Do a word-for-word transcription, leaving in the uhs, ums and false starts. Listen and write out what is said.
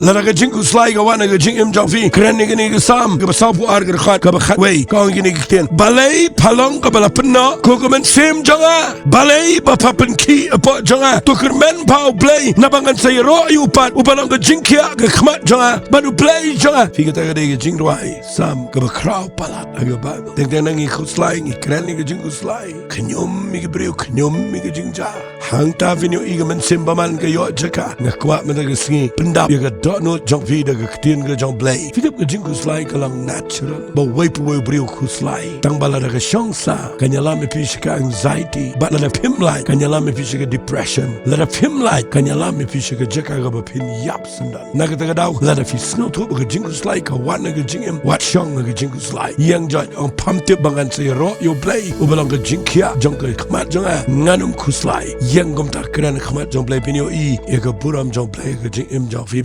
Lada ka jingkhuslai ka wan ha ka jingim jong phi, kren ïa kane ka Salm kaba saphew ar, ka dkhot kaba khatwei, ka ong kine ki ktien: Balei pha long kaba la pynnoh, ko ka mynsiem jong nga? Balei ba pha pynkhih hapoh jong nga? To kyrmen bha ha U Blei, naba ngan sa ïaroh ïa u pat, uba long ka jingkhiah ka khmat jong nga bad U Blei jong nga. Phi, kata ka dei ka jingrwai Salm kaba khraw palat ha ka Baibl. Teng teng na ngi khuslai, ngi kren ïa ka jingkhuslai. Khñium ïa ki briew, khñium ïa ka jingjia. Hangta phin ïohi ka mynsiem bymman ka ïoh jaka. Nga kwah mynta ka sngi pyndap ïa ka dohnud jong phi da ka ktien ka jong U Blei. Phi tip, ka jingkhuslai ka long natural ba uwei pa uwei u briew u khuslai. Tang ba lada ka shong sah, kan ïalam ïa phi sha ka anxiety. Bad lada phim lait, kan ïalam ïa phi sha ka depression. Lada phim lait, kan ïalam ïa phi sha ka jaka kaba phin ïap syndon. Na kata ka daw, lada phi sngewthuh ba ka jingkhuslai ka wan ha ka jingim, wat shong ha ka jingkhuslai. Ïeng, Joy, ong, phim tip ba ngan sa ïaroh ïa U Blei, uba long ka jingkhiah jong ka khmat jong nga, ngan ym khuslai. Ïeng, kumta kren ha khmat jong U Blei, phin ïohi ïa ka burom jong U Blei ha ka jingim jong phi.